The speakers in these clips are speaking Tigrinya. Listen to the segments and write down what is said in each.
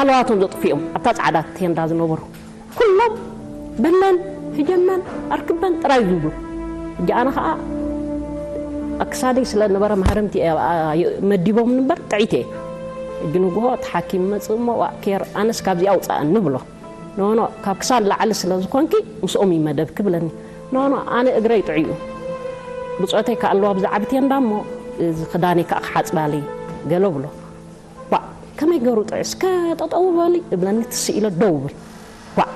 ለዋቶም ዘጥፊኦም ኣብታ ጻዕዳ ቴንዳ ዝነበሩ ኩሎም በለን ህጀመን ኣርክበን ጥራይ ዝብሉ። ሕጂ ኣነ ኸዓ ኣክሳደይ ስለ ነበረ ማህረምቲ እየ፣ ኣ-፣ መዲቦም ንበር ጥዒት እየ። ሕጂ ንግሆ እቲ ሓኪም ይመጽእ እሞ ዋእ ኬር ኣነስ ካብዚኣ ኣውፅኣኒ ብሎ። ኖኖ ካብ ክሳድ ላዕሊ ስለ ዝኾንኪ ምስኦም እዩ መደብኪ ብለኒ። ኖኖ ኣነ እግረይ ጥዑይ እዩ። ብጾተይ ከኣ ኣለዋ ብዛዕባ ቴንዳ እሞ እዚ ክዳነይ ከኣ ክሓጽባለይ ገለ ብሎ። ዋእ ከመይ ገሩ ጥዑይ እስከ ጠጠው በሊ እብለኒ ትስእ ኢለ ደው እብል። ዋእ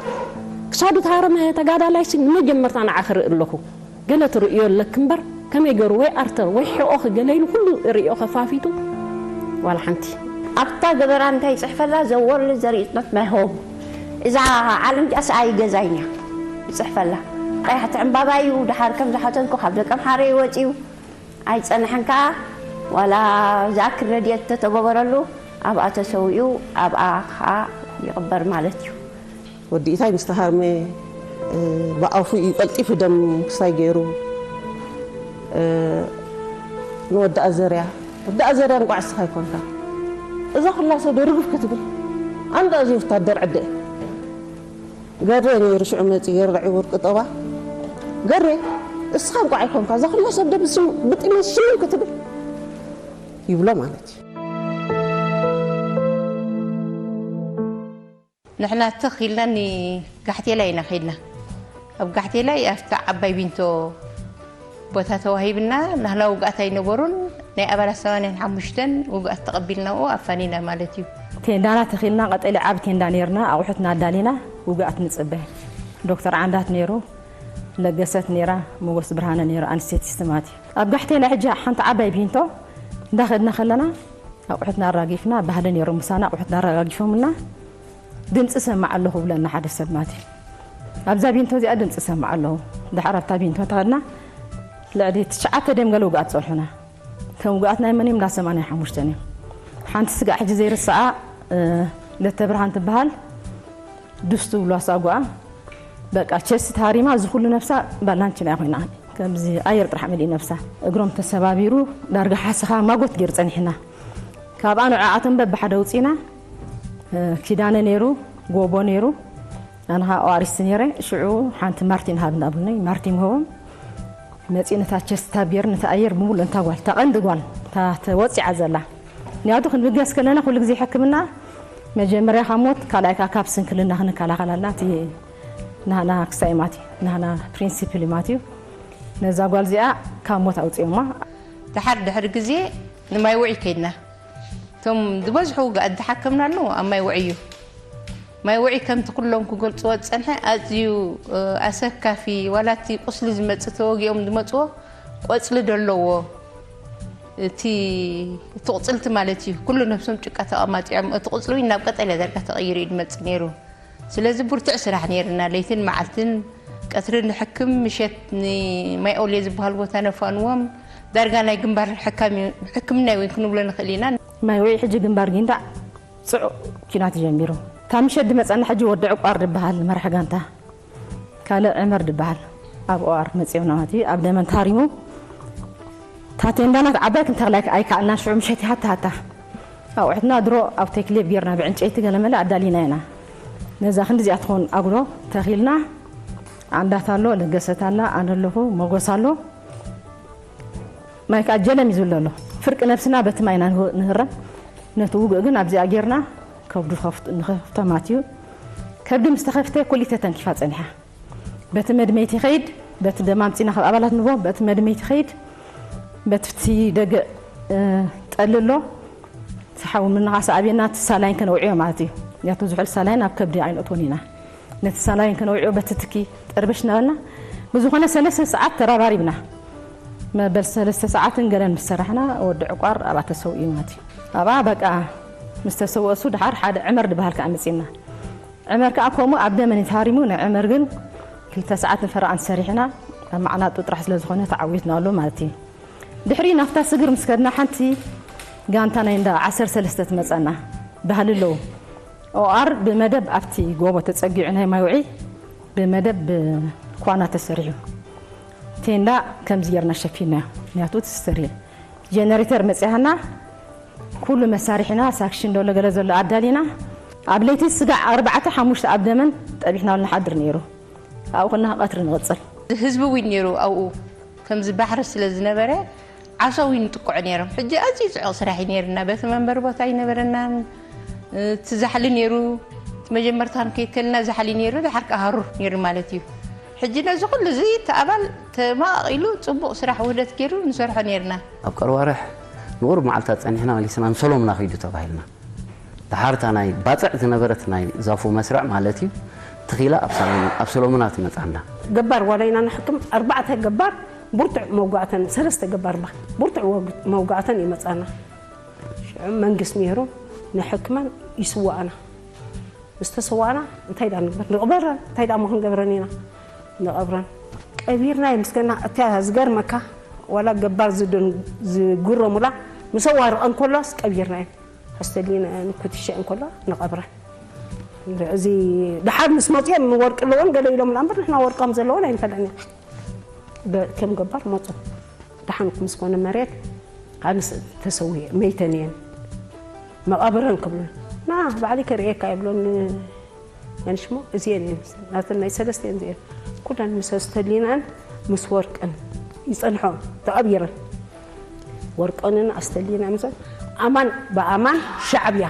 ክሳዱ ተሃረመ ተጋዳላይሲ ንመጀመርታ ንዓ ክርኢ ኣለኹ። ገለ ትርእዮ ኣለኪ እምበር ከመይ ገሩ ወይ ኣርተር ወይ ሕቖኺ ገለ ኢሉ ኩሉ ርእዮ ከፋፊቱ ዋላ ሓንቲ። ኣብታ ገበራ እንታይ ይጽሕፈላ? The world there is not my home። እዛ ዓለም ጃስ ኣይገዛይን እያ ይጽሕፈላ። ቀያሕቲ ዕምባባ እዩ። ድሓር ከም ዝሓተትኩ ካብ ደቀምሓረ ይወጽ እዩ። ኣይጸንሐን ከኣ ዋላ ዝኣክል ረድኤት ተተገበረሉ ኣብኣ ተሰዊኡ ኣብኣ ከኣ ይቕበር ማለት እዩ። ወዲ ኢታይ ምስ ተሃርመ፣ እ፣ ብኣፉ እዩ ቀልጢፉ ደም ክስታይ ገይሩ፣ እ፣ ንወዲ ኣዘርያ፣ ወዲ ኣዘርያ እንቋዕ እስኻ ኣይኮንካ። እዛ ኩላ ሰብ ዶ ርግፍ ክትብል? ኣንዳ እዚ ወታደር ዕደ። ገሬ ነይሩ ሽዑ መጺኡ ገሬ ዕውር ቅጠባ። ገሬ፣ እስኻ እንቋዕ ኣይኮንካ። እዛ ኩላ ሰብ ዶ ብስም-፣ ብጥሜት ሽምም ክትብል? ይብሎ ማለት እዩ። ንሕና ትኽ ኢልና ኒ ጋሕቴላይ ኢና ኸይድና። ኣብ ጋሕቴላይ ኣብታ ዓባይ ቢንቶ ቦታ ተዋሂብና፣ ናህና ውግኣት ኣይነበሩን። ናይ ኣባላት ሰማንያን ሓሙሽተን ውግኣት ተቐቢልና ኣብኡ ኣፋኒና ማለት እዩ። ቴንዳና ተኺልና፣ ቀጠሊ ዓቢ ቴንዳ ነይርና፣ ኣቑሑትና ኣዳሊና፣ ውግኣት ንጽበ። ዶክተር ዓንዳት ነይሩ፣ ለገሰት ነይራ፣ ሞጎስ ብርሃነ ነይሩ፣ ኣንስቴቲስት ማለት እዩ። ኣብ ጋሕቴላይ ሕጂ ሓንቲ ዓባይ ቢንቶ እንዳኸድና ከለና፣ ኣቑሑትና ኣራጊፍና፣ ባህሊ ነይሩ ምሳና፣ ኣቑሑትና ኣራጋጊፎምልና፣ "ድምፂ ሰማዕ ኣለኹ" ብለና ሓደ ሰብ ማለት እዩ። ኣብዛ ቢንቶ እዚኣ ድምፂ ሰማዕ ኣለኹ። ድሓር ኣብታ ቢንቶ ተኸድና፣ ልዕሊ ትሽዓተ ደም ገለ ውግኣት ጸንሑና። እቶም ውግኣት ናይ መን እዮም? እንዳ ሰማንያ ሓሙሽተ እዮም። ሓንቲ ስጋዕ ሕጂ ዘይርስዓ፣ እ፣ ለተብርሃን ትበሃል፣ ድስቱ ብሏ ሳጓኣ። በቃ ቸስት ሃሪማ፣ እዚ ኩሉ ነፍሳ ባላንቺና ኮይና፣ ከምዚ ኣየር ጥራሕ መሊኡ ነፍሳ። እግሮም ተሰባቢሩ፣ ዳርጋ ሓሰኻ ማጎት ገይሩ ጸኒሕና። ካብኣ ንዕኣቶም በብሓደ ኣውጺእና፣ እ፣ ኪዳነ ነይሩ፣ ጎቦ ነይሩ፣ ኣነ ኸኣ ኦኣሪስቲ ነይረ። ሽዑ ሓንቲ ማርቲን ሃብና ብሉኒ፣ ማርቲን ምህቦም መጺኡ ነታ ቸስት ታብ ገይሩ፣ ነታ ኣየር ብምሉእ፣ ነታ ጓል፣ እታ ቀንዲ ጓል፣ እታ ተወጺዓ ዘላ። ምኽንያቱ ክንብገስ ከለና ኩሉ ግዜ ሕክምና መጀመርያ ካብ ሞት፣ ካልኣይ ከኣ ካብ ስንክልና ክንከላኸል ኣለና። እቲ ናህና ክሳይ ማቲ፣ ናህና ፕሪንሲፕል ማቲ እዩ። ነዛ ጓል እዚኣ ካብ ሞት ኣውጺኦማ። ድሓር ድሕሪ ግዜ ንማይ ውዒ ከይድና። እቶም ዝበዝሑ ውግኣት ዝሓከምናሉ ኣብ ማይ ውዒ እዩ። ማይ ውዒ ከምቲ ኩሎም ክገልጽዎ ዝጸንሐ ኣዝዩ፣ እ፣ ኣሰካፊ፣ ዋላ እቲ ቁስሊ ዝመጽእ ተወጊኦም ዝመጽዎ ቆጽሊ ዶ ኣለዎ? እቲ፣ እቲ ቁጽልቲ ማለት እዩ። ኩሉ ነብሶም ጭቃ ተቐማጢዖም፣ እቲ ቁጽሊ እውን ናብ ቀጠልያ ዳርጋ ተቐይሩ እዩ ዝመጽእ ነይሩ። ስለዚ ብርቱዕ ስራሕ ነይርና። ለይትን መዓልትን፣ ቀትሪ ንሕክም፣ ምሸት ንማይ ኦልየ ዝበሃል ቦታ ነፋንዎም። ዳርጋ ናይ ግንባር ሕካም እዩ፣ ሕክምና እዩ እውን ክንብሎ ንኽእል ኢና። ማይ ውዒ ሕጂ ግንባር ጊንዳዕ ጽዑቕ ኲናት ጀሚሩ። እታ ምሸት ዝመጸና ሕጂ ወዲ ዕቋር ዝበሃል መራሒ ጋንታ፣ ካልእ ዕመር ዝበሃል ኣብ ኦኣር መጺኦምና ማለት እዩ። ኣብ ደመን ተሃሪሙ። እታ ቴንዳና ዓባይ ክንተኽላ ኣይከኣልናን። ሽዑ ምሸት ሃታ ሃታ ኣቑሑትና ድሮ ኣብ ቴክሌብ ጌርና ብዕንጨይቲ ገለመለ ኣዳሊና ኢና። ነዛ ክንዲ እዚኣ ትኸውን ኣጉዶ ተኺልና። ዓንዳት ኣሎ፣ ለገሰት ኣላ፣ ኣነ ኣለኹ፣ ሞጎስ ኣሎ። ማይ ከኣ ጀለም እዩ ዝብሎ ኣሎ። ፍርቂ ነብስና በቲ ማይ ኢና ንህ-፣ ንህረም። ነቲ ውግእ ግን ኣብዚኣ ጌርና ከብዱ ከፍት-፣ ንኸፍቶ ማለት እዩ። ከብዲ ምስ ተኸፍተ ኩሊተ ተንኪፋ ጸኒሓ። በቲ መድመይቲ ይኸይድ፣ በቲ ደም ኣምጺና ካብ ኣባላት ንቦ፣ በቲ መድመይቲ ይኸይድ፣ በቲ ደገ፣ እ፣ ጠሊ ኣሎ። እቲ ሓዊ ምንቓስ ኣብየና፣ እቲ ሳላይን ከነውዕዮ ማለት እዩ። ምኽንያቱ ዝሑል ሳላይን ኣብ ከብዲ ኣይነእትዎን ኢና። ነቲ ሳላይን ከነውዕዮ በቲ ትኪ ጠርበሽ እናበልና፣ ብዝኾነ ሰለስተ ሰዓት ተራባሪብና። መበል ሰለስተ ሰዓትን ገለን ምስ ሰራሕና፣ ወዲ ዕቋር ኣብኣ ተሰዊኡ ማለት እዩ። ኣብኣ በቃ ምስ ተሰወእሱ፣ ድሓር ሓደ ዕመር ዝበሃል ከኣ መጺእና። ዕመር ከኣ ከምኡ ኣብ ደመን እዩ ተሃሪሙ። ንዕመር ግን ክልተ ሰዓትን ፈረቓን ሰሪሕና፣ ኣብ ማዕናጡ ጥራሕ ስለ ዝኾነ ተዓዊትናሉ ማለት እዩ። ድሕሪ ናብታ ስግር ምስ ከድና፣ ሓንቲ ጋንታ ናይ እንዳ ዓሰርተ ሰለስተ ትመጸና። ባህሊ ኣለዉ። ኦኣር ብመደብ ኣብቲ ጎቦ ተጸጊዑ፣ ናይ ማይ ውዒ ብመደብ ብኳና ተሰሪሑ። ቴንዳ ከምዚ ጌርና ሸፊንናዮ። ምኽንያቱ እቲ ስተሪል ጀነሬተር መጺኣና፣ ኩሉ መሳርሒና፣ ሳክሽን ዶ ገለ ዘሎ ኣዳሊና። ኣብ ለይቲ ስጋዕ ኣርባዕተ ሓሙሽተ ኣብ ደመን ጠቢሕናሉ ንሓድር ነይሩ። ኣብኡ ኮና ቀትሪ ንቕጽል። ህዝቢ እውን ነይሩ ኣብኡ። ከምዚ ባሕሪ ስለ ዝነበረ ዓሶ እውን ንጥቅዖ ነይሮም። ሕጂ ኣዝዩ ጽዑቕ ስራሕ እዩ ነይርና። በቲ መንበሪ ቦታ ኣይነበረናን። እቲ ዛሕሊ ነይሩ። እቲ መጀመርታ ክንከይድ ከለና ዛሕሊ ነይሩ፣ ድሓር ከኣ ሃሩር ነይሩ ማለት እዩ። ሕጂ ነዚ ኩሉ እዚ እቲ ኣባል ተመቓቒሉ ጽቡቕ ስራሕ ውህደት ገይሩ ንሰርሖ ነይርና። ኣብ ቀርዋርሕ ንቑሩብ መዓልታት ጸኒሕና መሊስና ንሰሎምና ኺዱ ተባሂልና። ደሓር እታ ናይ ባጽዕ ዝነበረት ናይ ዛፉ መስርዕ ማለት እዩ፣ ተኺላ ኣብ ሰሎም-፣ ኣብ ሰሎምና ትመጻና። ገባር ዋላ ኢና ንሕክም፣ ኣርባዕተ ገባር ብርቱዕ መውጋእተን፣ ሰለስተ ገባር ባ-፣ ብርቱዕ ወግ-፣ መውጋእተን ይመጻና። ሽዑ መንግስት ነይሩ፣ ንሕክመን ይስዋኣና። ዝተሰዋእና እንታይ ዳ ንግበር? ንቕበረን። እንታይ ዳ እሞ ክንገብረን ኢና? ንቐብረን። ቀቢርና ምስገና፣ እታ ዝገርመካ፣ ዋላ ገባር ዝድን-፣ ዝጉረሙላ፣ ምስ ኣዋርቐን ከሎስ ቀቢርናየን። ኣስተሊና ንኩትሸ እንከሎ ንቐብረን። እዚ ደሓር ምስ መጽኦም ወርቂ ኣለዎን ገለ ኢሎም እምበር ንሕና ወርቆም ዘለዎን ኣይንፈልጥን ኢና። ገ-፣ ከም ገባር መጹ። ደሓን ምስ ኮነ መሬት ኣንስ ተሰውየ መይተን እየን መቓብረን ክብሉ ና ባዕሊ ከርእየካ ይብሎን። መንሽሞ እዚኤን እየን ናተን ናይ ሰለስተ እየን እዚኤን ኩለን ምስ ኣስተሊናን ምስ ወርቅን ይጸንሖ ተቐቢረን ወርቆንን ኣስተሊና ምስ ኣማን ብኣማን ሻዕብያ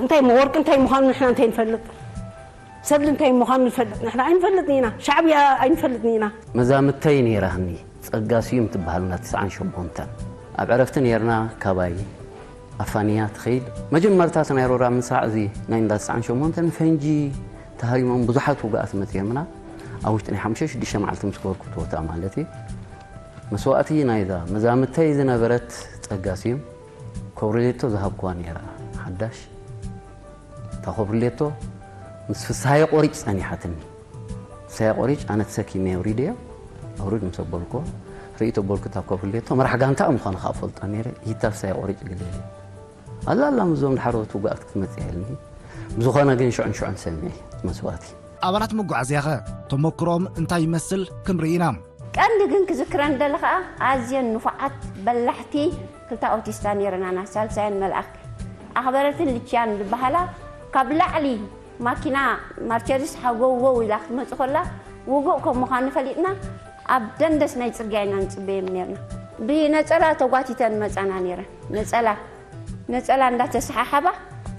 እንታይ ሞ ወርቂ እንታይ ምዃኑ ንሕና እንታይ ንፈልጥ? ሰብሊ እንታይ ምዃኑ ንፈልጥ ንሕና ኣይንፈልጥን ኢና። ሻዕብያ ኣይንፈልጥን ኢና። መዛምተይ ነይራኒ ጸጋ ስዩም ትበሃል እንዳ ትስዓን ሸሞንተን ኣብ ዕረፍቲ ነይርና። ካባይ ኣፋንያ ትኸይድ መጀመርታ እቲ ናይ ሮራ ምሳዕ እዚ ናይ እንዳ ትስዓን ሸሞንተን ፈንጂ ተሃሪሞም ብዙሓት ውግኣት መጺኦምና። ኣብ ውሽጢ ናይ ሓሙሽተ ሽዱሽተ መዓልቲ ምስ ገበርኩ እቲ ቦታ ማለት እዩ። መስዋእቲ ናይዛ መዛምተይ ዝነበረት ጸጋ ስዩም ኮብሪሌቶ ዝሃብኩዋ ነይራ ሓዳሽ። እታ ኮብሪሌቶ ምስ ፍስሃየ ቆሪጭ ጸኒሓትኒ። ፍስሃየ ቆሪጭ ኣነ ተሰኪመ ኣውሪደዮ። ኣውርድ ምስ ኣበልኩዎ ርእይ ተበልኩ እታ ኮብሪሌቶ መራሕ ጋንታ ምዃኑ ከኣ ፈልጦ ነይረ። ይታ ፍስሃየ ቆሪጭ ግሌለ ኣላ ኣላ ምስዞም ድሓሮት ውግኣት ክትመጽእ ኢልኒ። ብዝኾነ ግን ሽዑን ሽዑን ሰሚዐ መስዋእቲ። ኣባላት መጓዓዝያኸ ተመክሮኦም እንታይ ይመስል ክንርኢ ኢና። ቀንዲ ግን ክዝክረን ደለ ኸኣ ኣዝየን ንፉዓት በላሕቲ ክልተ ኣውቲስታ ነይረናና፣ ሳልሳየን መልኣክ ኣኽበረትን ልችያን ዝበሃላ ካብ ላዕሊ ማኪና ማርቸዲስ ሃጎውጎው ኢላ ክትመጽእ ከላ ውጉእ ከም ምዃኑ ፈሊጥና ኣብ ደንደስ ናይ ጽርግያ ኢና ንጽበየን ነርና። ብነጸላ ተጓቲተን መጻና ነይረን። ነጸላ ነጸላ እንዳተሰሓሓባ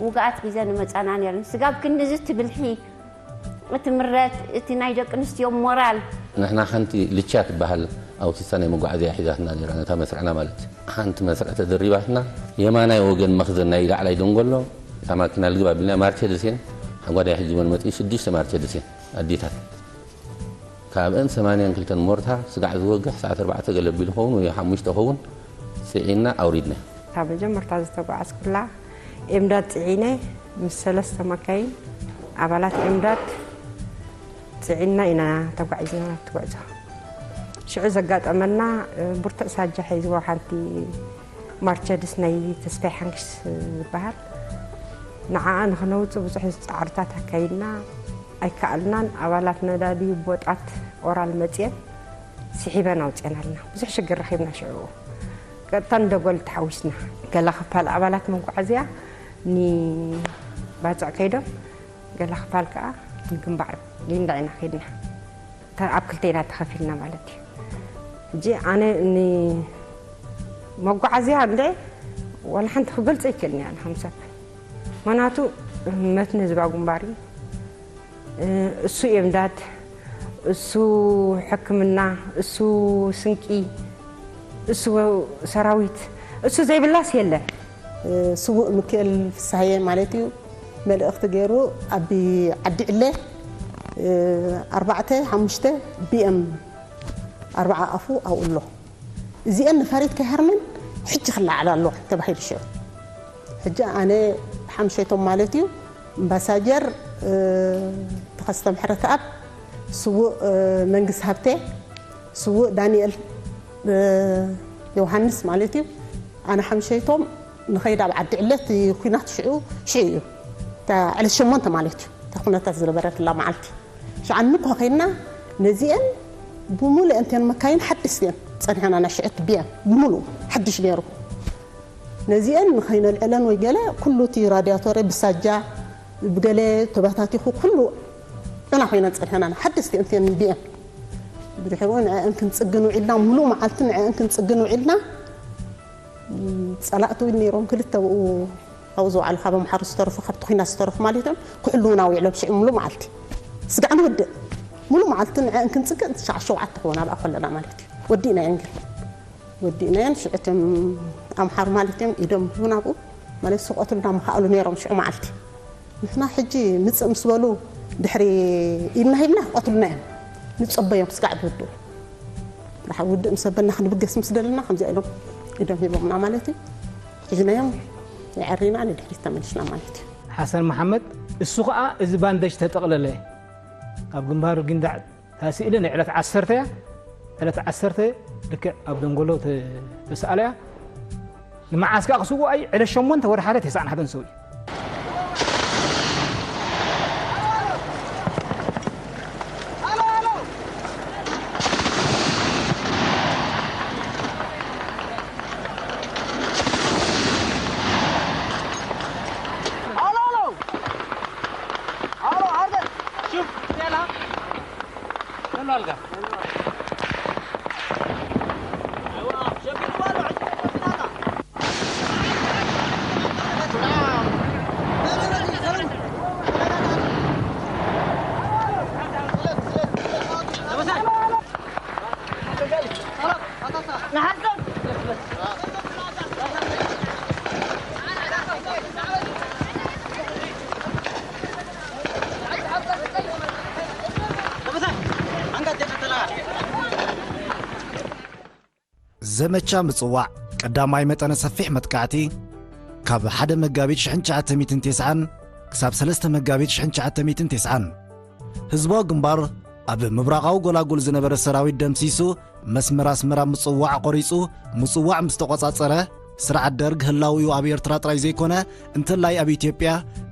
ውግኣት ሒዘን መጻና ነርና። ስጋብ ክንድዚ ትብልሒ እቲ ምረት፣ እቲ ናይ ደቂ ኣንስትዮ ሞራል። ንሕና ሓንቲ ልቻ ትበሃል ኣውቲስታ ናይ መጓዓዝያ ሒዛትና ነይራ፣ ነታ መስርዕና ማለት እዩ። ሓንቲ መስርዕ ተደሪባትና፣ የማናይ ወገን መኽዘን ናይ ላዕላይ ደንጎሎ፣ እታ ማኪና ልግብ ኣቢልና ማርቸዲስ እየን፣ ሓጓዳይ ሕጂ መን መጺኡ ሽዱሽተ ማርቸዲስ እየን ኣዴታት። ካብአን ሰማንያን ክልተን ሞርታር ስጋዕ ዝወግሕ ሰዓት ኣርባዕተ ገለ ቢሉ ኸውን ወይ ሓሙሽተ ኸውን ጽዒና ኣውሪድና። ካብ መጀመርታ ዝተጓዓዝኩላ ኤምዳድ ጽዒነ ምስ ሰለስተ መካይን ኣባላት ኤምዳድ ጽዒና ኢና ተጓዒዝና ትጓዕዞ። ሽዑ ዘጋጠመና፣ እ፣ ብርቱዕ ሳጃ ሒዝዎ ሓንቲ ማርቸድስ ናይ ተስፋይ ሓንግሽ ዝበሃል ንዓኣ ንኽነውጽእ ብዙሕ ጻዕርታት ኣካይድና ኣይከኣልናን። ኣባላት ነዳዲ ቦጣት ኦራል መጽየን ስሒበን ኣውጽኤናልና። ብዙሕ ሽግር ረኺብና ሽዑ። ቀጥታ ንደጎል ተሓዊስና። ገለ ክፋል ኣባላት መጓዓዝያ ንባጽዕ ከይዶም፣ ገለ ክፋል ከኣ ንግንባዕ ሊንዳ ኢና ከይድና። ተ-፣ ኣብ ክልተ ኢና ተኸፊልና ማለት እዩ። ሕጂ ኣነ ንመጓዓዝያ እንደ ዋላ ሓንቲ ክገልጾ ይክእልኒ ኣነ ከም ሰብ። ምኽንያቱ መትኒ ህዝባዊ ግንባር እዩ። እ፣ እሱ ኤምዳድ፣ እሱ ሕክምና፣ እሱ ስንቂ፣ እሱ ሰራዊት፣ እሱ ዘይብላስ የለን። እ፣ ስዉእ ሚካኤል ፍስሃየ ማለት እዩ። መልእኽቲ ገይሩ ኣብ ዓዲ ዕለ፣ እ፣ ኣርባዕተ፣ ሓሙሽተ ቢ ኤም ኣርብዓ ኣፉ ኣብኡ ኣሎ። እዚአን ነፋሪት ከይሃርመን ሕጂ ክለዓላ ኣለዋ ተባሂሉ ሽዑ። ሕጂ ኣነ ሓምሸይቶም ማለት እዩ፣ ኣምባሳጀር፣ እ፣ ተኸስተ ምሕረተኣብ፣ ስዉእ፣ እ፣ መንግስቲ ሃብተ፣ ስዉእ ዳንኤል፣ እ፣ ዮሃንስ ማለት እዩ። ኣነ ሓምሸይቶም ንኸይድ ኣብ ዓዲ ዕለት ኲናት ሽዑ፣ ሽዑ እዩ። እታ ዕለት ሸሞንተ ማለት እዩ። እታ ኩነታት ዝነበረትላ መዓልቲ። ሽዓ ንኳ ኸይድና ነዚአን ብምሉእን እተን መካይን ሓደስቲ እየን ጸኒሐና፣ ናይ ሽዑ እቲ ቢያም ብምሉኡ ሓድሽ ነይሩ። ነዚአን ንኸይነልዕለን ወይ ገለ ኩሉ እቲ ራድያቶረ ብሳጃ ብገለ ተባታቲኹ ኩሉ ዕና ኮይነን ጸኒሐናና ሓደስቲ እንትን ቢኤም ብድሕሪኡ ንዕአን ክንጽግን ውዒልና ሙሉእ መዓልቲ ንዕአን ክንጽግን ውዒልና። ጸላእቲ እውን ነይሮም ክልተ ብኡ ኣብኡ ዝወዓሉ ካብ ኣምሓሩ ዝተረፉ ካብቲ ኩናት ዝተረፉ ማለት እዮም ክሕልውና ውዒሎም ሽዑ ሙሉእ መዓልቲ ስጋዕ ንወድእ ሙሉእ መዓልቲ ንዕአን ክንጽግን ትሽዓ ሸውዓተ ክኾና ኣብኣ ከለና ማለት እዩ ወዲእናየን ግን ወዲእናየን ሽዑ እቶም ኣምሓሩ ማለት እዮም ኢዶም ሂቡና ኣብኡ ማለት ስቆትልና ምኸኣሉ ነይሮም ሽዑ መዓልቲ ንሕና ሕጂ ምጽእ ምስ በሉ ድሕሪ ኢድና ሂብና ክቐትሉና እዮም ንጸበዮም ስጋዕ ዝውድኡ ድሓር ውድእ ምስ ኣበልና ክንብገስ ምስ ደለና ከምዚኣ ኢሎም ኢዶም ሂቦምና ማለት እዩ ሒዝናዮም የዐሪና ንድሕሪት ተመሊስና ማለት እዩ ሓሰን መሓመድ እሱ ኸዓ እዚ ባንደጅ ተጠቕለለ ካብ ግንባሩ ጊንዳዕ እታ ስእሊ ናይ ዕለት ዓሰርተ እያ ዕለት ዓሰርተ ልክዕ ኣብ ደንጎሎ ተሰኣለያ ንመዓስ ከዓ ክስውኦ እዩ ዕለት ሸሞንተ ወርሒ ሓደ ተስዓን ሓደን ሰው እዩ ዘመቻ ምጽዋዕ ቀዳማይ መጠነ ሰፊሕ መጥቃዕቲ ካብ ሓደ መጋቢት ሽሕን ትሽዓተ ሚእትን ተስዓን ክሳብ ሰለስተ መጋቢት ሽሕን ትሽዓተ ሚእትን ተስዓን ህዝባዊ ግንባር ኣብ ምብራቓዊ ጎላጉል ዝነበረ ሰራዊት ደምሲሱ መስመር ኣስመራ ምጽዋዕ ቆሪጹ ምጽዋዕ ምስ ተቖጻጸረ ስርዓት ደርግ ህላዊኡ ኣብ ኤርትራ ጥራይ ዘይኮነ እንተላይ ኣብ ኢትዮጵያ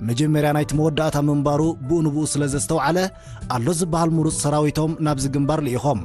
መጀመርያ ናይቲ መወዳእታ ምንባሩ ብኡ ንብኡ ስለ ዘስተውዓለ ኣሎ ዝበሃል ምሩጽ ሰራዊቶም ናብዚ ግንባር ልኢኾም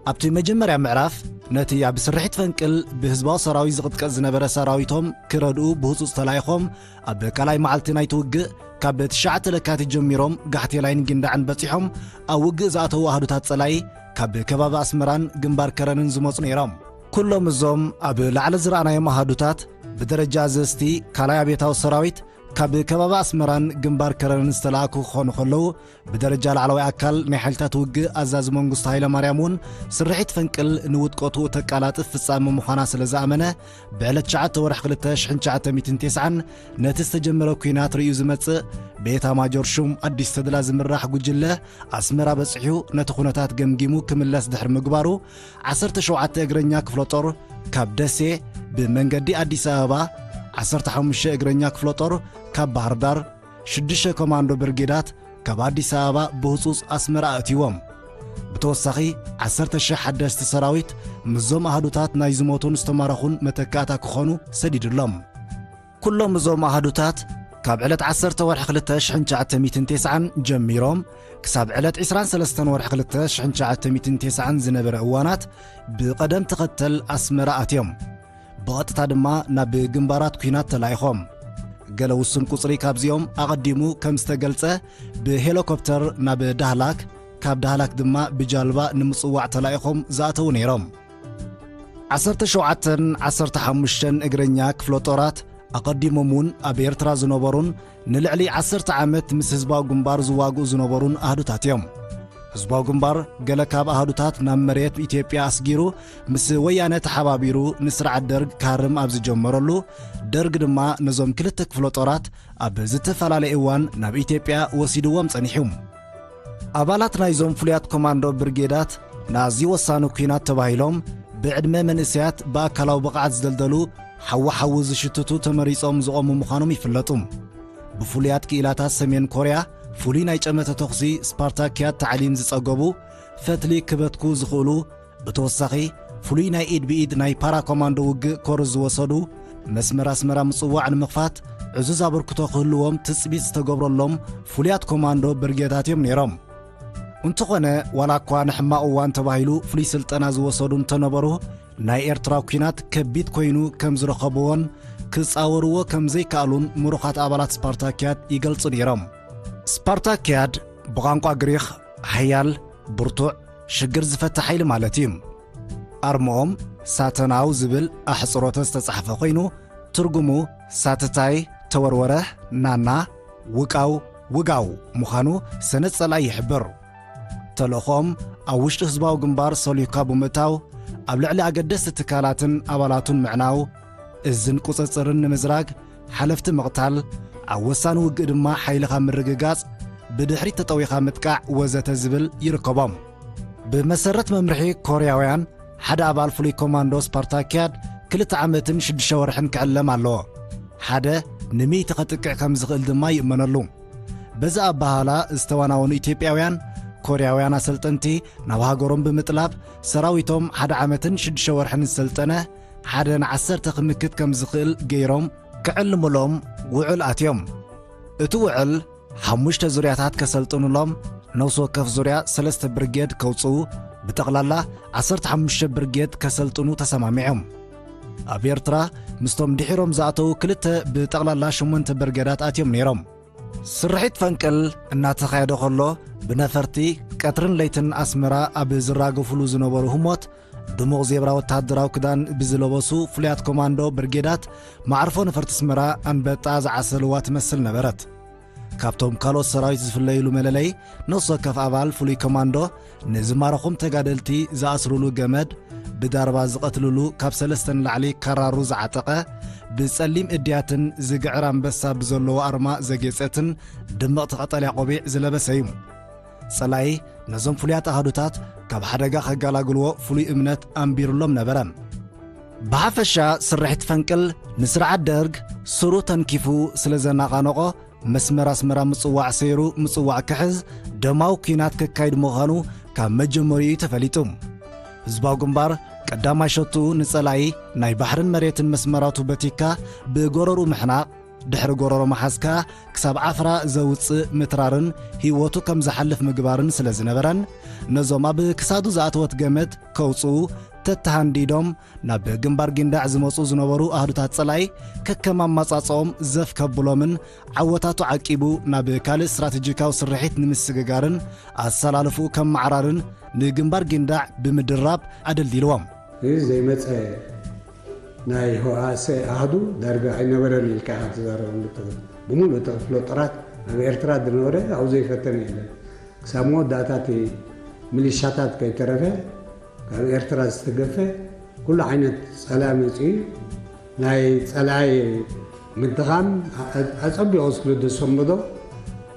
ኣብቲ መጀመርያ ምዕራፍ ነቲ ኣብ ስርሒት ፈንቅል ብህዝባዊ ሰራዊት ዝቕጥቀጥ ዝነበረ ሰራዊቶም ክረድኡ ብህጹጽ ተላኢኾም ኣብ ካልኣይ መዓልቲ ናይቲ ውግእ ካብ ትሽዓተ ለካቲት ጀሚሮም ጋሕቴላይን ጊንዳዕን በጺሖም ኣብ ውግእ ዝኣተዉ ኣሃዱታት ጸላኢ ካብ ከባቢ ኣስመራን ግንባር ከረንን ዝመጹ ነይሮም። ኩሎም እዞም ኣብ ላዕሊ ዝረኣናዮም ኣሃዱታት ብደረጃ ኣዘዝቲ ካልኣይ ኣብዮታዊ ሰራዊት ካብ ከባቢ ኣስመራን ግንባር ከረንን ዝተላእኩ ክኾኑ ከለዉ ብደረጃ ላዕለዋይ ኣካል ናይ ሓይልታት ውግእ ኣዛዚ መንግስቱ ሃይለማርያም እውን ስርሒት ፈንቅል ንውድቀቱ እተቃላጥፍ ፍጻመ ምዃና ስለ ዝኣመነ ብዕለት ትሽዓተ ወርሒ ክልተ ሽሕን ትሽዓተ ሚእትን ተስዓን ነቲ ዝተጀመረ ኲናት ርእዩ ዝመጽእ ብኤታ ማጆር ሹም ኣዲስ ተድላ ዝምራሕ ጉጅለ ኣስመራ በጺሑ ነቲ ኩነታት ገምጊሙ ክምለስ ድሕሪ ምግባሩ ዓሰርተ ሸውዓተ እግረኛ ክፍለ ጦር ካብ ደሴ ብመንገዲ ኣዲስ ኣበባ ዓሰርተ ሓሙሽተ እግረኛ ክፍለ ጦር ካብ ባህርዳር ሽዱሽተ ኮማንዶ ብርጌዳት ካብ ኣዲስ ኣበባ ብህጹጽ ኣስመራ ኣእትይዎም። ብተወሳኺ ዓሰርተ ሽሕ ሓደስቲ ሰራዊት ምስዞም ኣሃዱታት ናይ ዝሞቱን ዝተማረኹን መተካእታ ክኾኑ ሰዲዱሎም። ኩሎም እዞም ኣሃዱታት ካብ ዕለት ዓሰርተ ወርሒ ክልተ ሽሕን ትሽዓተ ሚእትን ተስዓን ጀሚሮም ክሳብ ዕለት ዕስራን ሰለስተን ወርሒ ክልተ ሽሕን ትሽዓተ ሚእትን ተስዓን ዝነበረ እዋናት ብቐደም ተኸተል ኣስመራ ኣትዮም። ብቐጥታ ድማ ናብ ግንባራት ኲናት ተላኢኾም። ገለ ውሱን ቁጽሪ ካብዚኦም ኣቐዲሙ ከም ዝተገልጸ ብሄሊኮፕተር ናብ ዳህላክ ካብ ዳህላክ ድማ ብጃልባ ንምጽዋዕ ተላኢኾም ዝኣተዉ ነይሮም። ዓሰርተ ሸውዓተን ዓሰርተ ሓሙሽተን እግረኛ ክፍለ ጦራት ኣቐዲሞም እውን ኣብ ኤርትራ ዝነበሩን ንልዕሊ ዓሰርተ ዓመት ምስ ህዝባዊ ግንባር ዝዋግኡ ዝነበሩን ኣህዱታት እዮም። ህዝባዊ ግንባር ገለ ካብ ኣህዱታት ናብ መሬት ኢትዮጵያ ኣስጊሩ ምስ ወያነ ተሓባቢሩ ንስርዓት ደርግ ክሃርም ኣብ ዝጀመረሉ ደርግ ድማ ነዞም ክልተ ክፍለ ጦራት ኣብ ዝተፈላለየ እዋን ናብ ኢትዮጵያ ወሲድዎም ጸኒሑ። ኣባላት ናይዞም ፍሉያት ኮማንዶ ብርጌዳት ንኣዝዩ ወሳኒ ኲናት ተባሂሎም ብዕድመ መንእሰያት ብኣካላዊ ብቕዓት ዝደልደሉ ሓዊ ሓዊ ዝሽትቱ ተመሪጾም ዝቖሙ ምዃኖም ይፍለጡ። ብፍሉያት ክኢላታት ሰሜን ኮርያ ፍሉይ ናይ ጨመተ ተኹሲ ስፓርታክያት ታዕሊም ዝጸገቡ ፈትሊ ክበትኩ ዝኽእሉ ብተወሳኺ ፍሉይ ናይ ኢድ ብኢድ ናይ ፓራ ኮማንዶ ውግእ ኮርስ ዝወሰዱ መስመር ኣስመራ ምጽዋዕ ንምኽፋት ዕዙዝ ኣበርክቶ ክህልዎም ትጽቢት ዝተገብረሎም ፍሉያት ኮማንዶ ብርጌዳት እዮም ነይሮም። እንተኾነ ዋላ እኳ ንሕማቕ እዋን ተባሂሉ ፍሉይ ስልጠና ዝወሰዱ እንተነበሩ ናይ ኤርትራ ኲናት ከቢድ ኮይኑ ከም ዝረኸብዎን ክጻወርዎ ከም ዘይከኣሉን ምሩኻት ኣባላት ስፓርታኪያድ ይገልጹ ነይሮም። ስፓርታኪያድ ብቋንቋ ግሪኽ ሓያል፣ ብርቱዕ፣ ሽግር ዝፈትሕ ሓይሊ ማለት እዩ። ኣርምኦም ሳተናው ዝብል ኣሕጽሮተ ዝተጻሕፈ ኮይኑ፣ ትርጉሙ ሳትታይ፣ ተወርወረ፣ ናና፣ ውቃው፣ ውጋው ምዃኑ ሰነድ ጸላኢ ይሕብር። ተልእኾም ኣብ ውሽጢ ህዝባዊ ግንባር ሰሊዩካ ብምእታው፣ ኣብ ልዕሊ ኣገደስቲ ትካላትን ኣባላቱን ምዕናው፣ እዝን ቁጽጽርን ንምዝራግ፣ ሓለፍቲ ምቕታል፣ ኣብ ወሳኒ ውግእ ድማ ሓይልኻ ምርግጋጽ፣ ብድሕሪት ተጠዊኻ ምጥቃዕ ወዘተ ዝብል ይርከቦም። ብመሰረት መምርሒ ኮርያውያን፣ ሓደ ኣባል ፍሉይ ኮማንዶ ስፓርታኪያድ ክልተ ዓመትን ሽዱሽተ ወርሕን ክዕለም ኣለዎ። ሓደ ንሚእቲ ከጥቅዕ ከም ዝኽእል ድማ ይእመነሉ። በዚ ኣበሃህላ ዝተዋናወኑ ኢትዮጵያውያን፣ ኮርያውያን ኣሰልጠንቲ ናብ ሃገሮም ብምጥላብ፣ ሰራዊቶም ሓደ ዓመትን ሽዱሽተ ወርሕን ዝሰልጠነ ሓደ ንዓሰርተ ክምክት ከም ዝኽእል ገይሮም ክዕልምሎም ውዕል ኣትዮም። እቲ ውዕል ሓሙሽተ ዙርያታት ከሰልጥኑሎም፣ ነፍሲ ወከፍ ዙርያ ሰለስተ ብርጌድ ከውጽኡ፣ ብጠቕላላ ዓሰርተ ሓሙሽተ ብርጌድ ከሰልጥኑ ተሰማሚዖም። ኣብ ኤርትራ ምስቶም ድሒሮም ዝኣተዉ ክልተ ብጠቕላላ ሸሞንተ ብርጌዳት ኣትዮም ነይሮም። ስርሒት ፈንቅል እናተኻየደ ከሎ፣ ብነፈርቲ ቀትርን ለይትን ኣስመራ ኣብ ዝራገፉሉ ዝነበሩ ህሞት፣ ድሙቕ ዜብራ ወተሃደራዊ ክዳን ብዝለበሱ ፍሉያት ኮማንዶ ብርጌዳት ማዕርፎ ነፈርቲ ኣስመራ ኣንበጣ ዝዓሰልዋ ትመስል ነበረት። ካብቶም ካልኦት ሰራዊት ዝፍለይሉ መለለይ፣ ነፍሲ ወከፍ ኣባል ፍሉይ ኮማንዶ ንዝማረኹም ተጋደልቲ ዝኣስሩሉ ገመድ፣ ብዳርባ ዝቐትልሉ ካብ ሰለስተ ንላዕሊ ካራሩ ዝዓጠቐ፣ ብጸሊም እድያትን ዝግዕር ኣንበሳ ብዘለዎ ኣርማ ዘጌጸትን ድምቕቲ ቀጠልያ ቆቢዕ ዝለበሰ እዩ። ጸላኢ ነዞም ፍሉያት ኣሃዱታት ካብ ሓደጋ ከገላግልዎ ፍሉይ እምነት ኣንቢሩሎም ነበረ። ብሓፈሻ ስርሒት ፈንቅል ንስርዓት ደርግ ስሩ ተንኪፉ ስለ ዘናቓነቖ፣ መስመር ኣስመራ ምጽዋዕ ሰይሩ ምጽዋዕ ክሕዝ ደማዊ ኲናት ከካይድ ምዃኑ ካብ መጀመሪኡ ተፈሊጡ። ህዝባዊ ግንባር ቀዳማይ ሸትኡ ንጸላኢ ናይ ባሕርን መሬትን መስመራቱ በቲካ ብጎረርኡ ምሕናቕ፣ ድሕሪ ጎረሮ መሓዝካ ክሳብ ዓፍራ ዘውጽእ ምትራርን ህይወቱ ከም ዝሓልፍ ምግባርን ስለ ዝነበረን፣ ነዞም ኣብ ክሳዱ ዝኣተወት ገመድ ከውጽኡ ተተሃንዲዶም ናብ ግንባር ጊንዳዕ ዝመጹ ዝነበሩ ኣህዱታት ጸላኢ ከከም ኣማጻጽኦም ዘፍ ከብሎምን ዓወታቱ ዓቂቡ ናብ ካልእ ስትራተጂካዊ ስርሒት ንምስግጋርን ኣሰላልፍኡ ከም ማዕራርን ንግንባር ጊንዳዕ ብምድራብ ኣደልዲልዎም። እዚ ዘይመጸ ናይ ህዋሰ ኣሃዱ ዳርጋ ኣይነበረን ኢልካ ኢኻ ትዛረበሉ ትኽእል። ብምሉእ እቲ ክፍለ ጦራት ኣብ ኤርትራ ዝነበረ ኣብኡ ዘይፈተነ የለን። ክሳብ መወዳእታ እቲ ሚሊሻታት ከይተረፈ ካብ ኤርትራ ዝተገፈ ኩሉ ዓይነት ጸላኢ መጺኡ ናይ ጸላኢ ምድኻም ኣ-፣ ኣጸቢቑ ስለ ዘሰንበዶ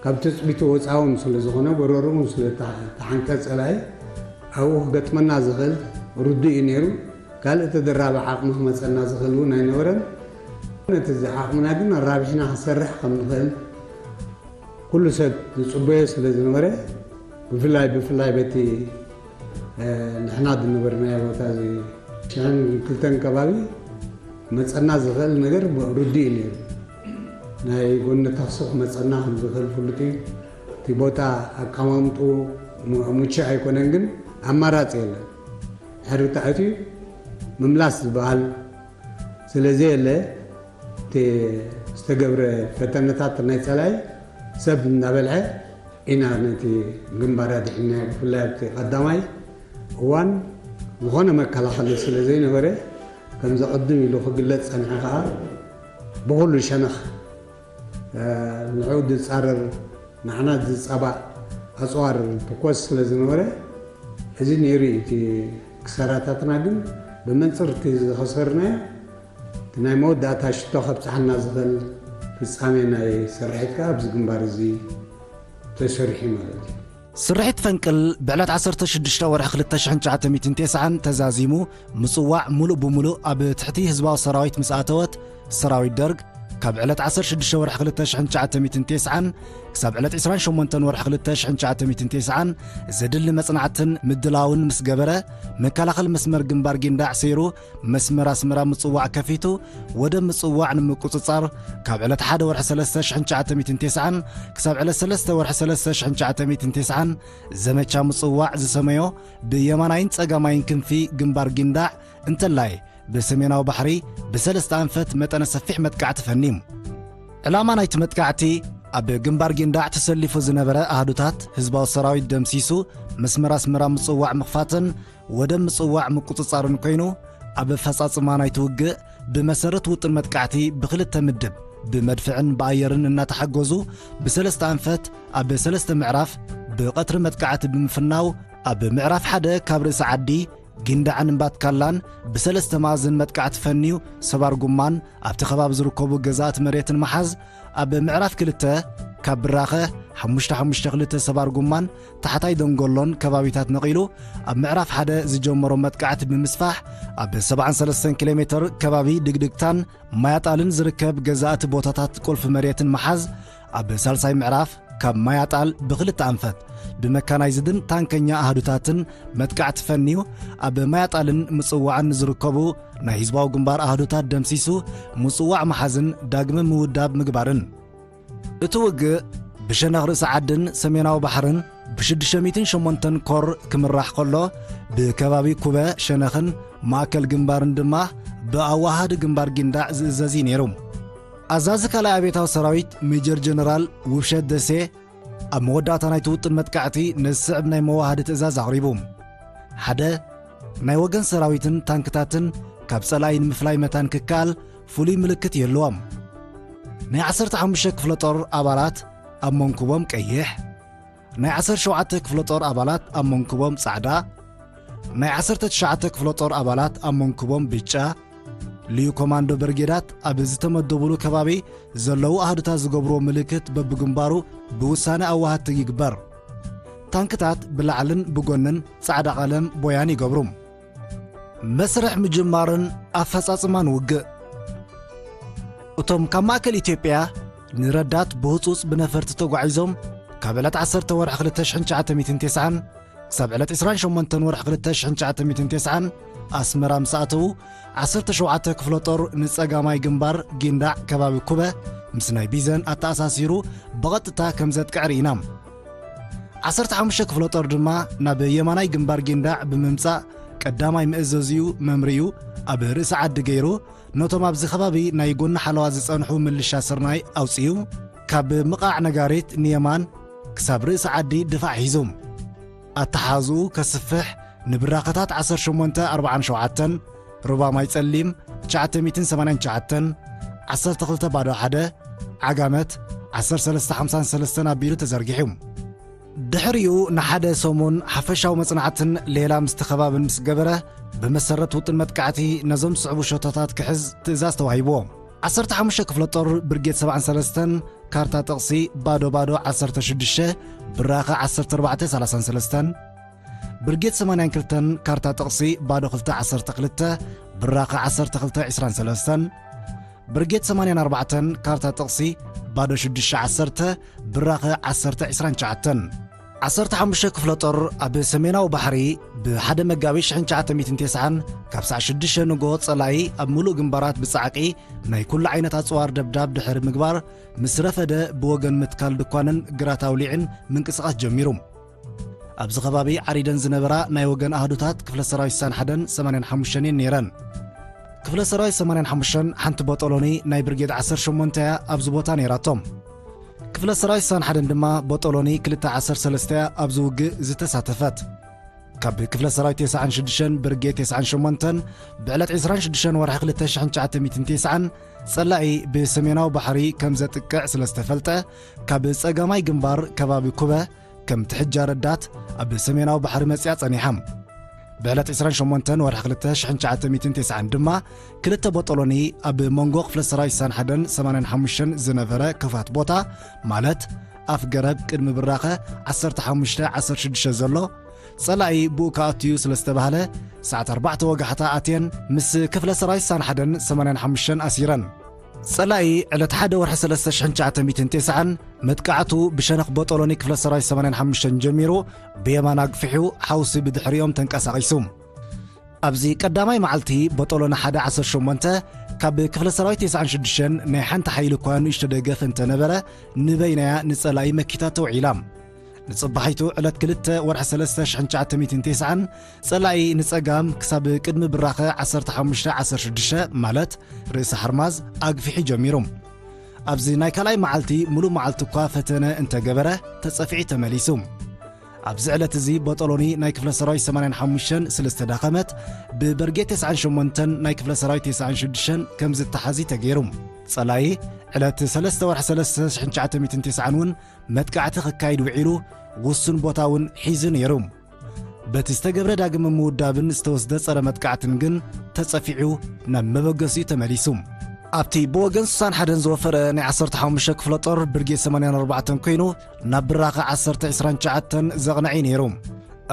ካብ ትጽቢቱ ወጻኢ እውን ስለ ዝኾነ ጎረርኡ እውን ስለ እተሓ-፣ እተሓንቀ ጸላኢ ኣብኡ ክገጥመና ዝኽእል ርዱእ እዩ ነይሩ። ካልእ ተደራቢ ዓቕሚ ክመጸና ዝኽእል እውን ኣይነበረን። ነቲ እዚ ዓቕምና ግን ኣራቢሕና ክንሰርሕ ከም ንኽእል ኩሉ ሰብ ዝጽበዮ ስለ ዝነበረ፣ ብፍላይ፣ ብፍላይ በቲ፣ እ፣ ንሕና ዝነበርናዮ ቦታ እዚ ሽሕን ክልተን ከባቢ መጸና ዝኽእል ነገር ርዱእ እዩ ነይሩ። ናይ ጎኒ ተኽሲ ክመጸና ከም ዝኽእል ፍሉጥ እዩ። እቲ ቦታ ኣቀማምጥኡ ሙ-፣ ምቹእ ኣይኮነን፣ ግን ኣማራጺ የለን። ድሕሪ ተኣትዩ ምምላስ ዝበሃል ስለ ዘየለ፣ እቲ ዝተገብረ ፈተነታት ናይ ጸላኢ ሰብ እናበልዐ ኢና ነቲ ግንባር ኣድሒንናዮ። ብፍላይ ኣብቲ ቀዳማይ እዋን ዝኾነ መከላኸሊ ስለ ዘይነበረ፣ ከም ዘቐድም ኢሉ ክግለጽ ጸንሐ ከኣ ብኹሉ ሸነኽ፣ እ፣ ንዕኡ ዝጻረር ንዓና ዝጻባእ ኣጽዋር ትኮስ ስለ ዝነበረ፣ እዚ ነይሩ እዩ እቲ ክሳራታትና። ግን ብመንጽር እቲ ዝኸሰርናዮ፣ እቲ ናይ መወዳእታ ሽቶ ከብጽሓና ዝኽእል ፍጻሜ ናይ ስርሒት ከኣ ኣብዚ ግንባር እዚ ተሰሪሑ ማለት እዩ። ስርሒት ፈንቅል ብዕለት ዓሰርተ ሽዱሽተ ወርሒ ክልተ ሽሕን ትሽዓተ ሚእትን ተስዓን ተዛዚሙ፣ ምጽዋዕ ሙሉእ ብሙሉእ ኣብ ትሕቲ ህዝባዊ ሰራዊት ምስ ኣተወት፣ ሰራዊት ደርግ ካብ ዕለት ዓሰርተ ሽዱሽተ ወርሒ ክልተ ሽሕን ትሽዓተ ሚእትን ተስዓን ክሳብ ዕለት ዕስራን ሸሞንተን ወርሒ ክልተ ሽሕን ትሽዓተ ሚእትን ተስዓን ዘድሊ መጽናዕትን ምድላውን ምስ ገበረ፣ መከላኸሊ መስመር ግንባር ጊንዳዕ ሰይሩ መስመር ኣስመራ ምጽዋዕ ከፊቱ፣ ወደብ ምጽዋዕ ንምቁጽጻር ካብ ዕለት ሓደ ወርሒ ሰለስተ ሽሕን ትሽዓተ ሚእትን ተስዓን ክሳብ ዕለት ሰለስተ ወርሒ ሰለስተ ሽሕን ትሽዓተ ሚእትን ተስዓን ዘመቻ ምጽዋዕ ዝሰመዮ ብየማናይን ጸጋማይን ክንፊ ግንባር ጊንዳዕ እንተላይ ብሰሜናዊ ባሕሪ ብሰለስተ ኣንፈት መጠነ ሰፊሕ መጥቃዕቲ ፈንዩ። ዕላማ ናይቲ መጥቃዕቲ፣ ኣብ ግንባር ጊንዳዕ ተሰሊፉ ዝነበረ ኣህዱታት ህዝባዊ ሰራዊት ደምሲሱ፣ መስመር ኣስመራ ምጽዋዕ ምኽፋትን ወደብ ምጽዋዕ ምቁጽጻርን ኮይኑ፣ ኣብ ኣፈጻጽማ ናይቲ ውግእ ብመሰረት ውጥን መጥቃዕቲ ብኽልተ ምድብ፣ ብመድፍዕን ብኣየርን እናተሓገዙ፣ ብሰለስተ ኣንፈት ኣብ ሰለስተ ምዕራፍ ብቐትሪ መጥቃዕቲ ብምፍናው፣ ኣብ ምዕራፍ ሓደ ካብ ርእሲ ዓዲ ጊንዳዕን እምባትካላን ብሰለስተ መኣዝን መጥቃዕቲ ፈንዩ፣ ሰባር ጉማን ኣብቲ ከባቢ ዝርከቡ ገዛእቲ መሬትን ምሓዝ፣ ኣብ ምዕራፍ ክልተ ካብ ብራኸ ሓሙሽተ ሓሙሽተ ክልተ ሰባር ጉማን ታሕታይ ደንጎሎን ከባቢታት ነቒሉ፣ ኣብ ምዕራፍ ሓደ ዝጀመሮ መጥቃዕቲ ብምስፋሕ፣ ኣብ ሰብዓን ሰለስተን ኪሎ ሜትር ከባቢ ድግድግታን ማያጣልን ዝርከብ ገዛእቲ ቦታታት ቁልፊ መሬትን ምሓዝ፣ ኣብ ሳልሳይ ምዕራፍ ካብ ማያጣል ብኽልተ ኣንፈት ብመካናይዝድን ታንከኛ ኣሃዱታትን መጥቃዕቲ ፈንዩ፣ ኣብ ማያጣልን ምጽዋዕን ዝርከቡ ናይ ህዝባዊ ግንባር ኣሃዱታት ደምሲሱ፣ ምጽዋዕ ምሓዝን ዳግመ ምውዳብ ምግባርን። እቲ ውግእ ብሸነኽ ርእሲ ዓድን ሰሜናዊ ባሕርን ብሽዱሽተ ሚእትን ሸሞንተን ኮር ክምራሕ ከሎ፣ ብከባቢ ኩበ ሸነኽን ማእከል ግንባርን ድማ ብኣዋሃዲ ግንባር ጊንዳዕ ዝእዘዝ እዩ ነይሩ። ኣዛዚ ካልኣይ ኣብዮታዊ ሰራዊት ሜጀር ጀነራል ውብሸት ደሴ፣ ኣብ መወዳእታ ናይቲ ውጥን መጥቃዕቲ ነዚ ዝስዕብ ናይ መዋሃዲ ትእዛዝ ኣቕሪቡ። ሓደ፣ ናይ ወገን ሰራዊትን ታንክታትን ካብ ጸላኢ ንምፍላይ መታን ክከኣል ፍሉይ ምልክት ይህልዎም። ናይ ዓሰርተ ሓሙሽተ ክፍለ ጦር ኣባላት ኣብ መንኩቦም ቀይሕ፣ ናይ ዓሰርተ ሸውዓተ ክፍለ ጦር ኣባላት ኣብ መንኩቦም ጻዕዳ፣ ናይ ዓሰርተ ትሽዓተ ክፍለ ጦር ኣባላት ኣብ መንኩቦም ብጫ። ልዩ ኮማንዶ ብርጌዳት ኣብ ዝተመደቡሉ ከባቢ ዘለዉ ኣሃዱታት ዝገብርዎ ምልክት በብግንባሩ ብውሳነ ኣዋሃድቲ ይግበር። ታንክታት ብላዕልን ብጎንን ጻዕዳ ቀለም ቦያን ይገብሩ። መስርሕ ምጅማርን ኣፈጻጽማን ውግእ። እቶም ካብ ማእከል ኢትዮጵያ ንረዳት ብህጹጽ ብነፈርቲ ተጓዒዞም፣ ካብ ዕለት ዓሰርተ ወርሒ ክልተ ሽሕን ትሽዓተ ሚእትን ተስዓን ክሳብ ዕለት ዕስራን ሸሞንተን ወርሒ ክልተ ሽሕን ትሽዓተ ሚእትን ተስዓን ኣስመራ ምስ ኣተዉ፣ ዓሰርተ ሸውዓተ ክፍለ ጦር ንጸጋማይ ግንባር ጊንዳዕ ከባቢ ኩበ ምስ ናይ ቢዘን ኣተኣሳሲሩ ብቐጥታ ከም ዘጥቅዕ ርኢና። ዓሰርተ ሓሙሽተ ክፍለ ጦር ድማ ናብ የማናይ ግንባር ጊንዳዕ ብምምጻእ፣ ቀዳማይ መእዘዚኡ መምርዩ ኣብ ርእሲ ዓዲ ገይሩ፣ ነቶም ኣብዚ ከባቢ ናይ ጎኒ ሓለዋ ዝጸንሑ ምልሻ ስርናይ ኣውጺኡ፣ ካብ ምቓዕ ነጋሪት ንየማን ክሳብ ርእሲ ዓዲ ድፋዕ ሒዙ። ኣተሓሕዝኡ ከስፍሕ ንብራኸታት ዓሰርተ ሸሞንተ ኣርብዓን ሸውዓተን፣ ሩባ ማይ ጸሊም ትሽዓተ ሚእትን ሰማንያን ትሽዓተን፣ ዓሰርተ ክልተ ባዶ ሓደ፣ ዓጋመት ዓሰርተ ሰለስተ ሓምሳን ሰለስተን ኣቢሉ ተዘርጊሑ። ድሕሪኡ ንሓደ ሰሙን ሓፈሻዊ መጽናዕትን ሌላ ምስቲ ከባቢ ምስ ገበረ፣ ብመሰረት ውጥን መጥቃዕቲ ነዞም ዝስዕቡ ሸቶታት ክሕዝ ትእዛዝ ተዋሂብዎ። ዓሰርተ ሓሙሽተ ክፍለ ጦር ብርጌድ ሰብዓን ሰለስተን ካርታ ጥቕሲ ባዶ ባዶ ዓሰርተ ሽዱሽተ ብራኸ ዓሰርተ ኣርባዕተ ሰላሳን ሰለስተን፣ ብርጌድ ሰማንያን ክልተን ካርታ ጥቕሲ ባዶ ክልተ ዓሰርተ ክልተ ብራኸ ዓሰርተ ክልተ ዕስራን ሰለስተን፣ ብርጌድ ሰማንያን ኣርባዕተን ካርታ ጥቕሲ ባዶ ሽዱሽተ ዓሰርተ ብራኸ ዓሰርተ ዕስራን ትሽዓተን። ዓሰርተ ሓሙሽተ ክፍለ ጦር ኣብ ሰሜናዊ ባሕሪ ብ ሓደ መጋቢት ሽሕን ትሽዓተ ሚእትን ተስዓን ካብ ሰዓት ሽዱሽተ ንግሆ ጸላኢ ኣብ ምሉእ ግንባራት ብጻዕቂ ናይ ኩሉ ዓይነት ኣጽዋር ደብዳብ ድሕሪ ምግባር፣ ምስ ረፈደ ብወገን ምትካል ድኳንን ግራት ኣውሊዕን ምንቅስቓስ ጀሚሩ። ኣብዚ ከባቢ ዓሪደን ዝነበራ ናይ ወገን ኣሃዱታት ክፍለ ሰራዊት ስሳን ሓደን ሰማንያን ሓሙሽተን እየን ነይረን። ክፍለ ሰራዊት ሰማንያን ሓሙሽተን ሓንቲ ቦጦሎኒ ናይ ብርጌድ ዓሰርተ ሸሞንተ እያ ኣብዚ ቦታ ነይራቶም። ክፍለ ሰራዊት ስሳን ሓደን ድማ ቦጦሎኒ ክልተ ዓሰርተ ሰለስተ እያ ኣብዚ ውግእ ዝተሳተፈት። ካብ ክፍለ ሰራዊት ተስዓን ሽዱሽተን ብርጌድ ተስዓን ሸሞንተን ብዕለት ዕስራን ሽዱሽተን ወርሒ ክልተ ሽሕን ትሽዓተ ሚእትን ተስዓን ጸላኢ ብሰሜናዊ ባሕሪ ከም ዘጥቅዕ ስለ ዝተፈልጠ፣ ካብ ጸጋማይ ግንባር ከባቢ ኩበ ከም ትሕጃ ረዳት ኣብ ሰሜናዊ ባሕሪ መጺኣ ጸኒሓ። ብዕለት ዕስራን ሸሞንተን ወርሒ ክልተ ሽሕን ትሽዓተ ሚእትን ተስዓን ድማ ክልተ ቦጦሎኒ ኣብ መንጎ ክፍለ ሰራዊት ስሳን ሓደን ሰማንያን ሓሙሽተን ዝነበረ ክፉት ቦታ፣ ማለት ኣፍ ገረብ ቅድሚ ብራኸ ዓሰርተ ሓሙሽተ ዓሰርተ ሽዱሽተ ዘሎ፣ ጸላኢ ብኡ ክኣቱ እዩ ስለ ዝተባህለ፣ ሰዓት ኣርባዕተ ወጋሕታ ኣትየን ምስ ክፍለ ሰራዊት ስሳን ሓደን ሰማንያን ሓሙሽተን ኣሲረን። ጸላኢ ዕለት ሓደ ወርሒ ሰለስተ ሽሕን ትሽዓተ ሚእትን ተስዓን መጥቃዕቱ ብሸነኽ ቦጦሎኒ ክፍለ ሰራዊት ሰማንያን ሓሙሽተን ጀሚሩ ብየማን ኣግፊሑ ሓውሲ ብድሕሪኦም ተንቀሳቒሱ። ኣብዚ ቀዳማይ መዓልቲ ቦጦሎኒ ሓደ ዓሰርተ ሸሞንተ ካብ ክፍለ ሰራዊት ተስዓን ሽዱሽተን ናይ ሓንቲ ሓይሊ እኳ ንእሽቶ ደገፍ እንተነበረ፣ ንበይናያ ንጸላኢ መኪታ ተውዒላ። ንጽባሒቱ ዕለት ክልተ ወርሒ ሰለስተ ሽሕን ትሽዓተ ሚእትን ተስዓን ጸላኢ ንጸጋም ክሳብ ቅድሚ ብራኸ ዓሰርተ ሓሙሽተ ዓሰርተ ሽዱሽተ ማለት ርእሲ ሓርማዝ ኣግፊሑ ጀሚሩ። ኣብዚ ናይ ካልኣይ መዓልቲ ሙሉእ መዓልቲ እኳ ፈተነ እንተገበረ ተጸፊዑ ተመሊሱ። ኣብዚ ዕለት እዚ ቦጦሎኒ ናይ ክፍለ ሰራዊት ሰማንያን ሓሙሽተን ስለ ዝተዳኸመት ብበርጌድ ተስዓን ሸሞንተን ናይ ክፍለ ሰራዊት ተስዓን ሽዱሽተን ከም ዝተሓዚ ተገይሩ። ጸላኢ ዕለት ሰለስተ ወርሒ ሰለስተ ሽሕን ትሽዓተ ሚእትን ተስዓን እውን መጥቃዕቲ ክካይድ ውዒሉ ውሱን ቦታ እውን ሒዙ ነይሩ። በቲ ዝተገብረ ዳግመ ምውዳብን ዝተወስደ ጸረ መጥቃዕትን ግን ተጸፊዑ ናብ መበገሲኡ ተመሊሱ። ኣብቲ ብወገን ስሳን ሓደን ዝወፈረ ናይ ዓሰርተ ሓሙሽተ ክፍለ ጦር ብርጌድ ሰማንያን ኣርባዕተን ኮይኑ ናብ ብራኸ ዓሰርተ ዕስራን ትሽዓተን ዘቕንዐ እዩ ነይሩ።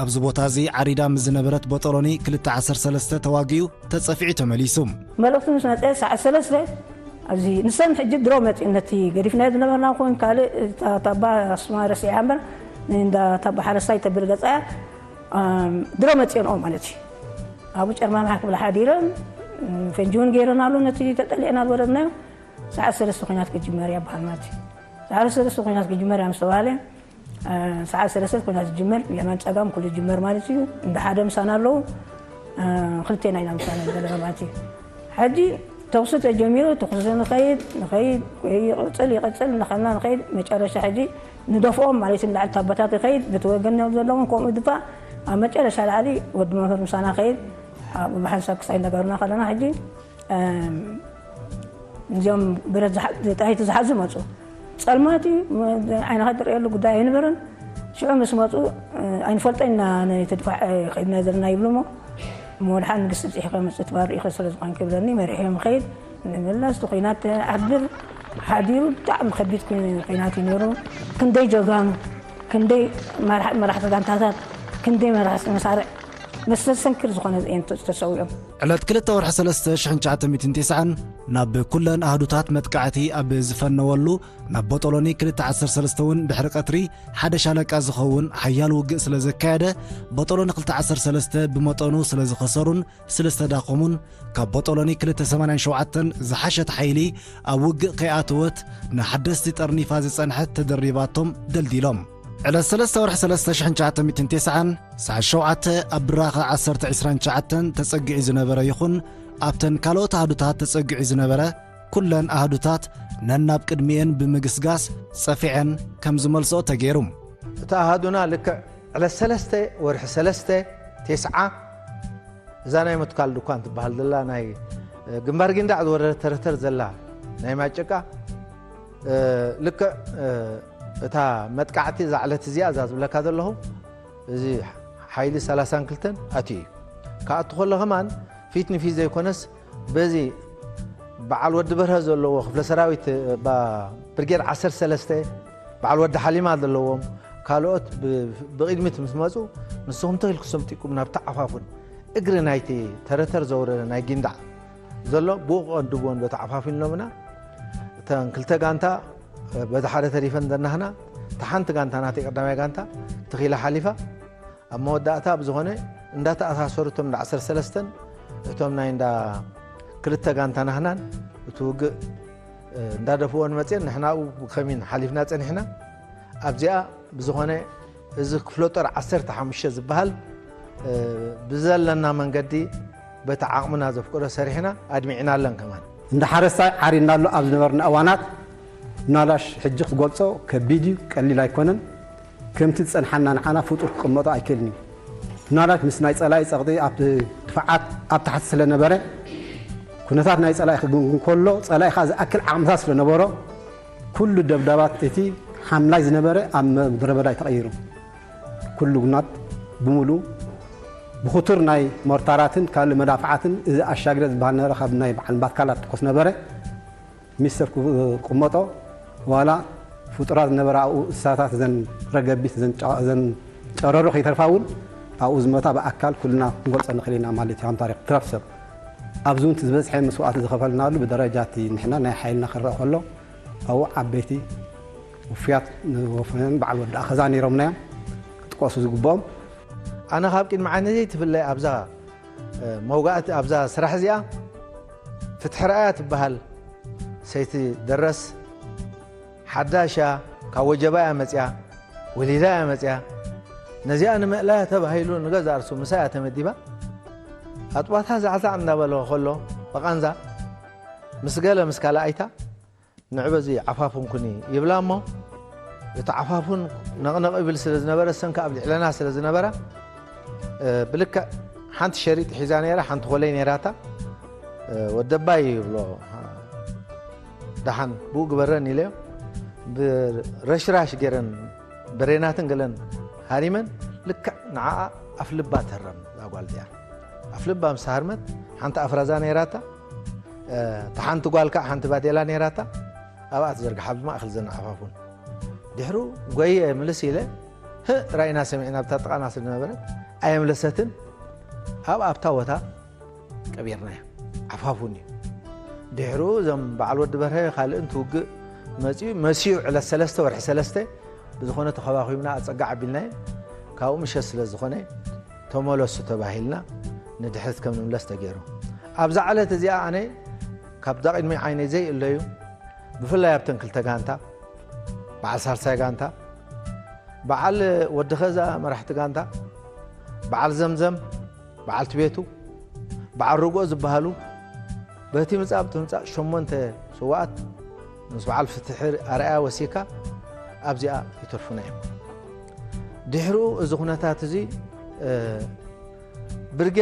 ኣብዚ ቦታ እዚ ዓሪዳ ምስ ዝነበረት ቦጦሎኒ ክልተ ዓሰርተ ሰለስተ ተዋጊኡ ተጸፊዑ ተመሊሱ። መልእኽቲ ምስ መጸ ሰዓት ሰለስተ ኣብዚ ንሰን ሕጂ ድሮ መጺኡ ነቲ ገዲፍናዮ ዝነበርና ኾን ካልእ እታ ታባ ኣስማ ረሲዓ እምበር እንዳ ታባ ሓረስታይ ተብል ገጻ እያ። ኣም፣ ድሮ መጺኦን ኦ ማለት እዩ። ኣብኡ ጨርማምሓ ክብላ ሓዲረን፣ እም፣ ፈንጂ እውን ገይረን ኣሎ ነቲ ተጠሊዕና ዝወረድናዮ። ሰዓት ሰለስተ ኲናት ክጅመር እያ በሃል ማለት እዩ። ሰዓት ሰለስተ ኲናት ክጅመር እያ ምስ ተባሃለ፣ እ፣ ሰዓት ሰለስተ ኲናት ዝጅመር፣ የማን ጸጋም ኩሉ ዝጅመር ማለት እዩ። እንዳ ሓደ ምሳና ኣለዉ፣ እ፣ ክልቴና ኢና ምሳና ዘለና ማለት እዩ። ሕጂ ተኹሲ ተጀሚሩ፣ ተኹሲ ንኸይድ፣ ንኸይድ፣ ይቕጽል፣ ይቕጽል፣ እናኸልና ንኸይድ፣ መጨረሻ ሕጂ ንደፍኦም ማለት እዩ፣ ንላዕሊ ታቦታት ይኸይድ፣ በቲ ወገን ዘለዎም ከምኡ ድፋዕ፣ ኣብ መጨረሻ ላዕሊ ወዲ መምህር ምሳና ኸይድ፣ ኣብ ብሓንሳብ ክሳይ ነገሩና ከለና ሕጂ፣ እም፣ እዚኦም ብረት ዝሓ-፣ ጣይቱ ዝሓዙ መጹ። ጸልማት እዩ፣ ም-፣ ዓይንኻ ትርእየሉ ጉዳይ ኣይነበረን። ሽዑ ምስ መጹ፣ እ፣ ኣይንፈልጦ ኢና ነቲ ድፋዕ፣ እ፣ ከይድና ዘለና ይብሉ እሞ፣ እሞ ወድሓ ንግስቲ ብጺሕኺ መጽእ ትባር ኢኺ ስለ ዝኾንኪ ይብለኒ፣ መሪሐዮም ይኸይድ። ንምለስ እቲ ኲናት ተዓድር ሓዲሩ ብጣዕሚ ከቢድ ኩ-፣ ኲናት እዩ ነይሩ። ክንደይ ጀጋኑ፣ ክንደይ መራሕ-፣ መራሕቲ ጋንታታት፣ ክንደይ መራሕቲ መሳርዕ መስተሰንክር ዝኾነ እዮም ተ-፣ ተሰዊኦም። ዕለት ክልተ ወርሒ ሰለስተ ሽሕን ትሽዓተ ሚእትን ተስዓን ናብ ኩለን ኣህዱታት መጥቃዕቲ ኣብ ዝፈነወሉ ናብ ቦጦሎኒ ክልተ ዓሰርተ ሰለስተ እውን ድሕሪ ቀትሪ ሓደ ሻለቃ ዝኸውን ሓያል ውግእ ስለ ዘካየደ፣ ቦጦሎኒ ክልተ ዓሰርተ ሰለስተ ብመጠኑ ስለ ዝኸሰሩን ስለ ዝተዳኸሙን፣ ካብ ቦጦሎኒ ክልተ ሰማንያን ሸውዓተን ዝሓሸት ሓይሊ ኣብ ውግእ ከይኣተወት ንሓደስቲ ጠርኒፋ ዝጸንሐት ተደሪባቶም ደልዲሎም። ዕለት ሰለስተ ወርሒ ሰለስተ ሽሕን ትሽዓተ ሚእትን ተስዓን ሰዓት ሸውዓተ ኣብ ብራኸ ዓሰርተ ዕስራን ትሽዓተን ተጸጊዑ ዝነበረ ይኹን ኣብተን ካልኦት ኣህዱታት ተጸጊዑ ዝነበረ ኩለን ኣህዱታት ነናብ ቅድሚኤን ብምግስጋስ ጸፊዐን ከም ዝመልስኦ ተገይሩ። እቲ ኣሃዱና ልክዕ ዕለት ሰለስተ ወርሒ ሰለስተ ተስዓ እዛ ናይ ምትካል ድኳን ትበሃል ዘላ ናይ፣ እ፣ ግንባር ጊንዳዕ ዝወረደት ተረተር ዘላ ናይ ማጨቃ፣ እ፣ ልክዕ፣ እ፣ እታ መጥቃዕቲ እዛ ዕለት እዚኣ እዛ ዝብለካ ዘለኹ እዚ ሓይሊ ሰላሳን ክልተን ኣትዩ እዩ። ክኣቱ ከሎ ከማን ፊት ንፊት ዘይኮነስ በዚ በዓል ወዲ በርሀ ዘለዎ ክፍለ ሰራዊት፣ እ፣ ባ-፣ ብርጌድ ዓሰርተ ሰለስተ በዓል ወዲ ሓሊማ ዘለዎም ካልኦት ብ-፣ ብቕድሚት ምስ መጹ ንስኹም ተኺልኩ ሰምጢኩም ናብቲ ዓፋፉን እግሪ ናይቲ ተረተር ዘውረደ ናይ ጊንዳዕ ዘሎ ብኡ ክቐድብዎን በቲ ዓፋፍ ኢልኖምና። እተን ክልተ ጋንታ በቲ ሓደ ተሪፈን ዘናህና፣ እታ ሓንቲ ጋንታ ናተይ ቀዳማይ ጋንታ ተኺላ ሓሊፋ። ኣብ መወዳእታ ብዝኾነ እንዳተኣሳሰሩ እቶም እንዳ ዓሰርተ ሰለስተን እቶም ናይ እንዳ ክልተ ጋንታ ናህናን እቲ ውግእ እንዳደፍኦን መፅየን ንሕና ኣብኡ ብከሚን ሓሊፍና ፀኒሕና። ኣብዚኣ ብዝኾነ እዚ ክፍለ ጦር ዓሰርተ ሓሙሽተ ዝበሃል፣ እ፣ ብዘለና መንገዲ በቲ ዓቕምና ዘፍቅዶ ሰሪሕና ኣድሚዕናለን ከማን። እንደ ሓረስታይ ዓሪና ኣሎ ኣብ ዝነበርና እዋናት፣ ምናልባሽ ሕጂ ክገልጾ ከቢድ እዩ፣ ቀሊል ኣይኮነን። ከምቲ ዝጸንሓና ንዓና ፍጡር ክቕመጦ ኣይክእልን እዩ። ምናልባሽ ምስ ናይ ጸላኢ ጸቕጢ ኣብቲ ድፋዓት ኣብ ታሕቲ ስለ ነበረ፣ ኩነታት ናይ ጸላኢ ክግምግም ከሎ፣ ጸላኢ ከኣ ዝኣክል ዓቕምታት ስለ ነበሮ፣ ኩሉ ደብዳባት እቲ ሓምላይ ዝነበረ ኣብ ምድረ በዳ እዩ ተቐይሩ። ኩሉ ጉናት ብምሉኡ ብኽቱር ናይ ሞርታራትን ካልእ መዳፍዓትን እዚ ኣሻግረ ዝበሃል ነበረ፣ ካብ ናይ በዓል ባትካላት ትኮስ ነበረ። ሚስተር ክቕመጦ ዋላ ፍጡራት ዝነበራ ኣብኡ እንስሳታት እዘን ረገቢት እዘን ጨ-፣ እዘን ጨረሮ ከይተርፋ እውን ኣብኡ ዝሞታ ብኣካል ኩልና ክንገልጾ ንኽእል ኢና ማለት እዩ። ከም ታሪኽ ትረፍ ሰብ ኣብዚ እውን እቲ ዝበዝሐ መስዋእቲ ዝኸፈልናሉ ብደረጃ እቲ ንሕና ናይ ሓይልና ክረአ ከሎ ኣብኡ ዓበይቲ ውፉያት ንወፈዮን በዓል ወዲ ኣኸዛ ነይሮምና እዮም ክጥቀሱ ዝግብኦም። ኣነ ካብ ቅድሚ ዓይነይ ዘይትፍለ ኣብዛ፣ እ፣ መውጋእቲ ኣብዛ ስራሕ እዚኣ ፍትሒ ረኣያ ትበሃል ሰይቲ ደረስ ሓዳሽ እያ፣ ካብ ወጀባ እያ መፅያ። ወሊዳ እያ መፅያ። ነዚኣ ንምእላያ ተባሂሉ ንገዛ እርሱ ምሳያ ተመዲባ። ኣጥባታ ዛዕዛዕ እንዳበለ ከሎ ብቓንዛ ምስ ገለ ምስ ካልኣይታ ንዕበዚ ዓፋፉን ኩኒ ይብላ እሞ፣ እቲ ዓፋፉን ነቕነቕ ይብል ስለ ዝነበረ፣ እሰን ከኣ ኣብ ልዕለና ስለ ዝነበራ፣ እ፣ ብልክዕ ሓንቲ ሸሪጥ ሒዛ ነይራ፣ ሓንቲ ኮለይ ነይራታ። እ፣ ወደባይ ይብሎ፣ ደሓን ብኡ ግበረን ኢለዮ። ብረሽራሽ ገይረን ብሬናትን ገለን ሃሪመን፣ ልክዕ ንዓኣ ኣፍ ልባ ተረም እዛ ጓል እዚኣ። ኣፍ ልባ ምስ ሃርመት፣ ሓንቲ ኣፍራዛ ነይራታ። እ፣ እታ ሓንቲ ጓል ከኣ ሓንቲ ባዴላ ነይራታ። ኣብኣ ትዘርግሓ ብማእከል ዘን ዓፋፉን። ድሕሩ ጎየ ምልስ ኢለ፣ ህእ፣ ራኢና ሰሚዕና ብታ ጥቓና ስለ ዝነበረት ኣየምለሰትን። ኣብ ኣብታ ቦታ ቀቢርናያ። ዓፋፉን እዩ። ድሕሩ እዞም በዓል ወዲ በርሀ ካልእን ትውግእ መጺኡ፣ መሲኡ ዕለት ሰለስተ ወርሒ ሰለስተ ብዝኾነ ተኸባኺብና ኣጸጋዕ ኣቢልናዮ። ካብኡ ምሸት ስለ ዝኾነ ተመለሱ ተባሂልና ንድሕሪት ከም ንምለስ ተገይሩ። ኣብዛ ዕለት እዚኣ ኣነ ካብ ዳቕድሚ ዓይነይ ዘይእለዩ፣ ብፍላይ ኣብተን ክልተ ጋንታ፣ በዓል ሳልሳይ ጋንታ፣ በዓል ወዲ ኸዛ መራሕቲ ጋንታ፣ በዓል ዘምዘም፣ በዓልቲ ቤቱ፣ በዓል ርግኦ ዝበሃሉ፣ በቲ ምጻእ ብቲ ምጻእ ሸሞንተ ስውኣት ምስ በዓል ፍትሒ ኣርኣያ ወሲካ ኣብዚኣ ይተርፉና እዮም። ድሕሩ እዚ ኩነታት እዚ፣ እ፣ ብርጌ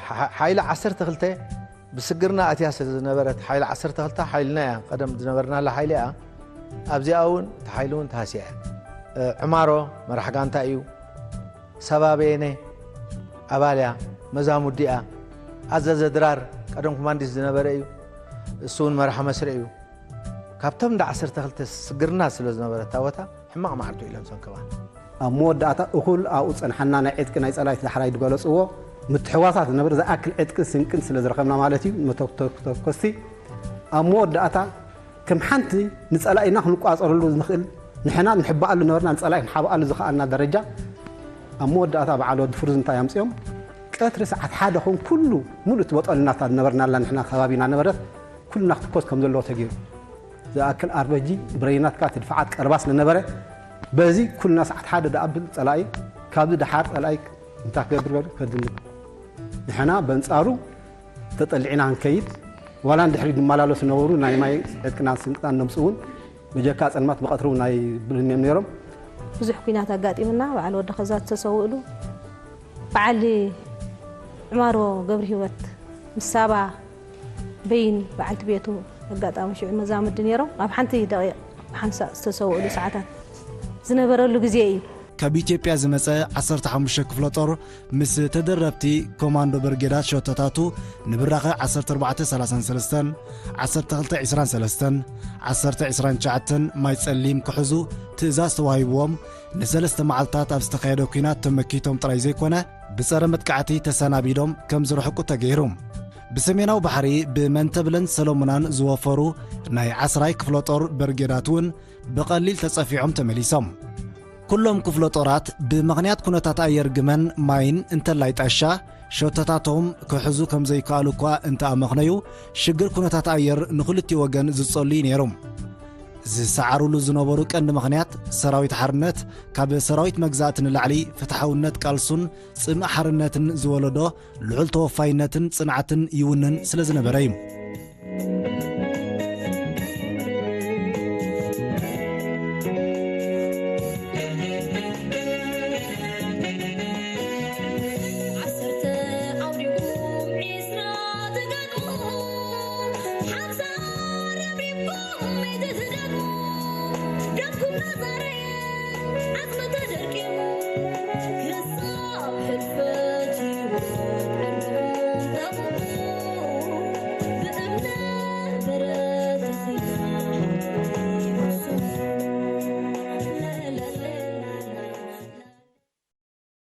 ሓ-፣ ሓይሊ ዓሰርተ ክልተ ብስግርና ኣትያ ስለ ዝነበረት፣ ሓይሊ ዓሰርተ ክልተ ሓይልና እያ፣ ቀደም ዝነበርናላ ሓይሊ እያ። ኣብዚኣ እውን እቲ ሓይሊ እውን ተሃስያ እያ። እ፣ ዕማሮ መራሕ ጋንታ እዩ። ሰባ በየነ ኣባል እያ፣ መዛሙዲ እያ። ኣዘዘ ድራር ቀደም ኮማንዲስ ዝነበረ እዩ። እሱ እውን መራሒ መስርዕ እዩ። ካብቶም እንዳ ዓሰርተ ክልተ ስግርና ስለ ዝነበረ እታ ቦታ ሕማቕ መዓልቱ ኢሎም ሰንከባን። ኣብ መወዳእታ እኹል ኣብኡ ጸንሓና ናይ ዕጥቂ ናይ ጸላኢት ዳሕራይ ዝገለጽዎ ምትሕዋሳት ዝነብር ዝኣክል ዕጥቅን ስንቅን ስለ ዝረኸብና ማለት እዩ። መተኮስቲ ኣብ መወዳእታ ከም ሓንቲ ንጸላኢና ክንቋጸረሉ ንኽእል፣ ንሕና ንሕባኣሉ ነበርና፣ ንጸላኢ ክንሓብኣሉ ዝኸኣልና ደረጃ ኣብ መወዳእታ በዓል ወዲ ፍሩዝ እንታይ ኣምጺኦም፣ ቀትሪ ሰዓት ሓደ ኹን ኩሉ ሙሉእ እቲ ቦጠልናታ ዝነበርናላ ንሕና ከባቢና ነበረት፣ ኩልና ክትኮስ ከም ዘለዎ ተገይሩ። ዝኣክል ኣርበጂ ብረይናትካ እቲ ድፋዓት ቀረባ ስለ ነበረ፣ በዚ ኩልና ሰዓት ሓደ ደኣ ብል ጸላኢ፣ ካብዚ ደሓር ጸላኢ እንታይ ክገብር በሉ ከድንብ። ንሕና በንጻሩ ተጠሊዕና ክንከይድ፣ ዋላ ንድሕሪት ዝመላለሱ ነበሩ፣ ናይ ማይ ዕጥቅናን ስንቅናን ነምጽኡ እውን፣ ብጀካ ጸልማት ብቐትሪ እውን ኣይብልህን እዮም ነይሮም። ብዙሕ ኲናት ኣጋጢምና፣ በዓል ወዲ ኸዛ ዝተሰውእሉ፣ በዓል ዕማሮ ገብረ ህይወት ምስ ሳባ በይን በዓልቲ ቤቱ ኣጋጣሚ ሽዑ መዛምዲ ነይሮም። ኣብ ሓንቲ ደቂቕ ሓንሳእ ዝተሰውእሉ ሰዓታት ዝነበረሉ ግዜ እዩ። ካብ ኢትዮጵያ ዝመጸ ዓሰርተ ሓሙሽተ ክፍለ ጦር ምስ ተደረብቲ ኮማንዶ ብርጌዳት ሸቶታቱ ንብራኸ ዓሰርተ ኣርባዕተ ሰላሳን ሰለስተን፣ ዓሰርተ ክልተ ዕስራን ሰለስተን፣ ዓሰርተ ዕስራን ትሽዓተን ማይ ጸሊም ክሕዙ ትእዛዝ ተዋሂብዎም፣ ንሰለስተ መዓልታት ኣብ ዝተኻየደ ኲናት ተመኪቶም ጥራይ ዘይኮነ፣ ብጸረ መጥቃዕቲ ተሰናቢዶም ከም ዝርሕቁ ተገይሩ። ብሰሜናዊ ባሕሪ ብመንተብለን ሰሎሙናን ዝወፈሩ ናይ ዓስራይ ክፍለ ጦር በርጌዳት እውን ብቐሊል ተጸፊዖም ተመሊሶም። ኩሎም ክፍለ ጦራት ብምኽንያት ኩነታት ኣየር ግመን ማይን እንተላይ ጣሻ ሸቶታቶም ክሕዙ ከም ዘይከኣሉ እኳ እንተኣመኽነዩ፣ ሽግር ኩነታት ኣየር ንኽልቲኡ ወገን ዝጸሉ እዩ ነይሩ። ዝሰዓሩሉ ዝነበሩ ቀንዲ ምኽንያት ሰራዊት ሓርነት ካብ ሰራዊት መግዛእቲ ንላዕሊ ፍትሓውነት ቃልሱን ጽምእ ሓርነትን ዝወለዶ ልዑል ተወፋይነትን ጽንዓትን ይውንን ስለ ዝነበረ እዩ።